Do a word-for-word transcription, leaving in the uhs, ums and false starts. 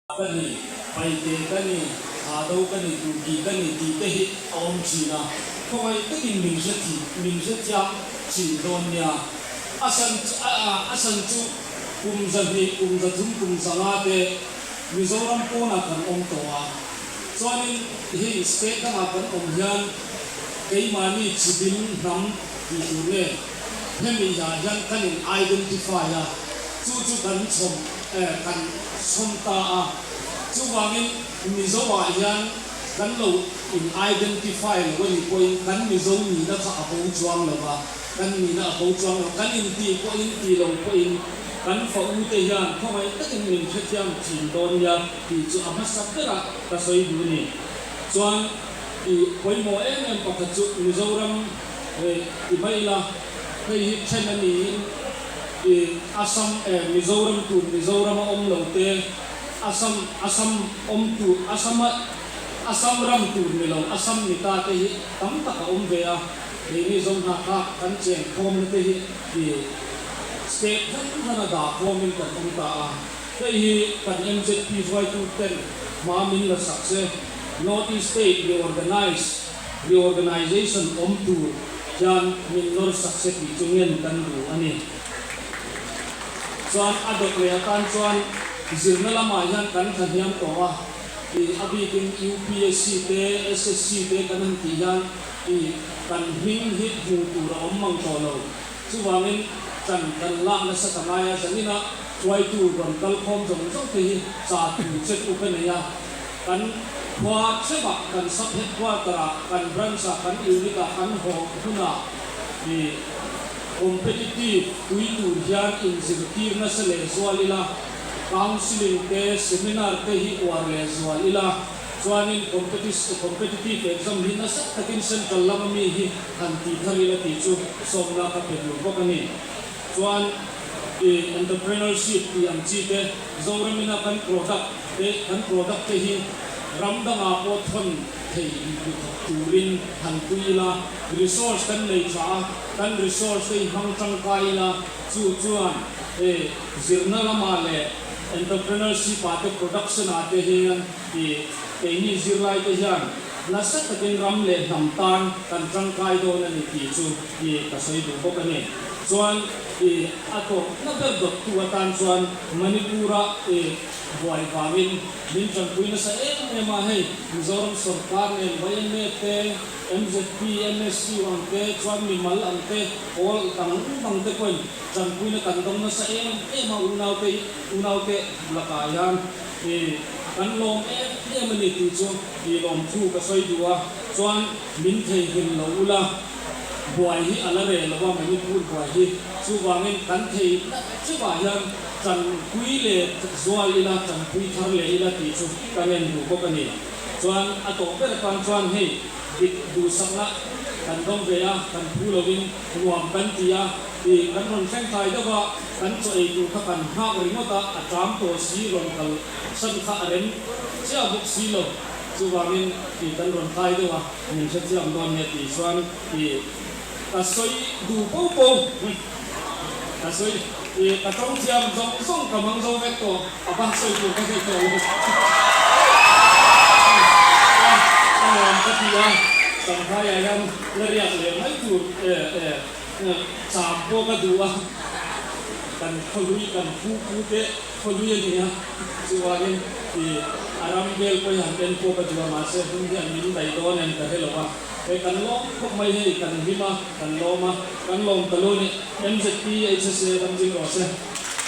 ka ni, Paite ka ni, Thado ka ni, Kuki ka ni ti te hi a awm ṭhin a. Khawngaih takin min hre thi, min hre thiam ṭhin dawn nia. A san, a, a, a san chu kum zahni, kum zathum, kum zanga te Mizoram puona kan awm tawh a. Chuanin hei state danga kan awm hian keimahni chibai hnam tih tur nge, hemi hah hian kan in identify a, chu chu kan chhawm, eh, kan chhawm ta a. Chuvangin Mizo-ah hian kan lo in identify lo a ni pawhin kan Mizo nina kha a bo chuang lo va, kan nina a bo chuang lo, kan inti pawhin, ti lo pawhin kan fa u te hian khawngaih takin min hrethiam ṭhin dawn nia tih chu a hmasa berah ka sawi duh a ni. Chuan i pawimawh em em pakhat chu Mizoram, eh, ti mai ila, hei hi ṭhen a niin, i Assam, eh, Mizoram tur Mizoram a awm lo te, Assam, Assam awm tur, Assam a, Assam ram tur ni lo, Assam ni ta te hi tam tak a awm ve a. Keini Zo hna kha kan cheng khawmna te hi, i state hrang hranga dah khawmin kan awm ta a. Hei hi kan M Z P hruaitu ten hma min la sak se, North East State Reorganize, Reorganization awm tur hian min nawr sak se tih chu ngen kan duh a ni. Chuan a dawt leh atan chuan zirna lamah hian kan thahnem tawh a, i a bikin U P S C te, S S C te kan han tih hian i kan hming hi hmuh tur a awm mang tawh lo. Chuvangin chan kan lak nasa ta ngai a, zanin a hruaitu rawn kal khawm zawng zawng te hi chatuon che tu ka nei a. Kan khua theuhah, kan sub headquarter-ah, kan branch-ah, kan unit-ah, kan hall hunah i competitive tui tur hian inzirtir nasa leh zual ila, counselling te, seminar te hi uar leh zual ila, chuanin competi-, competitive exam hi nasa takin central lama mi hi han tih thar ila tih chu sawmna ka pe duh bawk a ni. Chuan, i, entrepreneurship tih ang chi te, Zoramina kan product te, kan product te hi ram danga pawh thawn thei turin han pui ila, resource kan nei ṭha a, kan resource te hi hmang ṭangkai ila, chu chuan, e, zirna lama leh entrepreneurship-a te production-a te hian, i, keini zirlai te hian nasa takin ram leh hnam tan kan ṭangkai dawn a ni tih chu, i, ka sawi duh bawk a ni. Chuan, i, a tawpna ber dawttu atan chuan Manipur-a, i, buai vangin min ṭanpui nasa em em a, hei Mizoram sawrkar nen Y M A te, M Z P, M S C ang te, chuan mimal ang te, pawl dang dang te pawhin ṭanpuina kan dawng nasa em em a, unaute, unaute lakah hian, i, kan lawm em em a ni tih chu, i, lawmthu ka sawi duh a. Chuan min thei hril lo ula, buai hi a la reh lo a, Manipur buai hi. Chuvangin kan thei nasa chauhah hian ṭanpui leh zual ila, ṭanpui thar leh ila tih chu ka ngen duh bawk a ni. Chuan a tawp ber atan chuan hei dik duhsakna kan dawng ve a, kan phu lovin nuam kan ti a, i, kan rawn thleng thei deuh a, kan chaw ei tur kha kan nghak ringawt a, a ṭam tawh si rawn kal san kha a rem chiah bawk si lo. Chuvangin, i, kan rawn thei deuh a, min hrethiam dawn nia tih chuan, i, ka sawi duh po po. Ka sawi, i, ka ṭawng thiam zawng zawng ka hmang zo vek tawh, a bang sawi tur ka hre tawh lo. Ka nuam ka ti a, Shanghai-ah hian la riak leh mai tur, e, e, e, cham pawh ka duh a. Kan khawlui, kan phu phu te khawlui a ni a. Chuvangin, i, a ram vel pawh hian en pawh ka duh a, mahse, hun hian min dai dawn em ka hre lo a. Hei kan lawm khawp mai, hei kan hlim a, kan lawm a, kan lawm ta lo ni. M Z P H S A ram zing rawh se.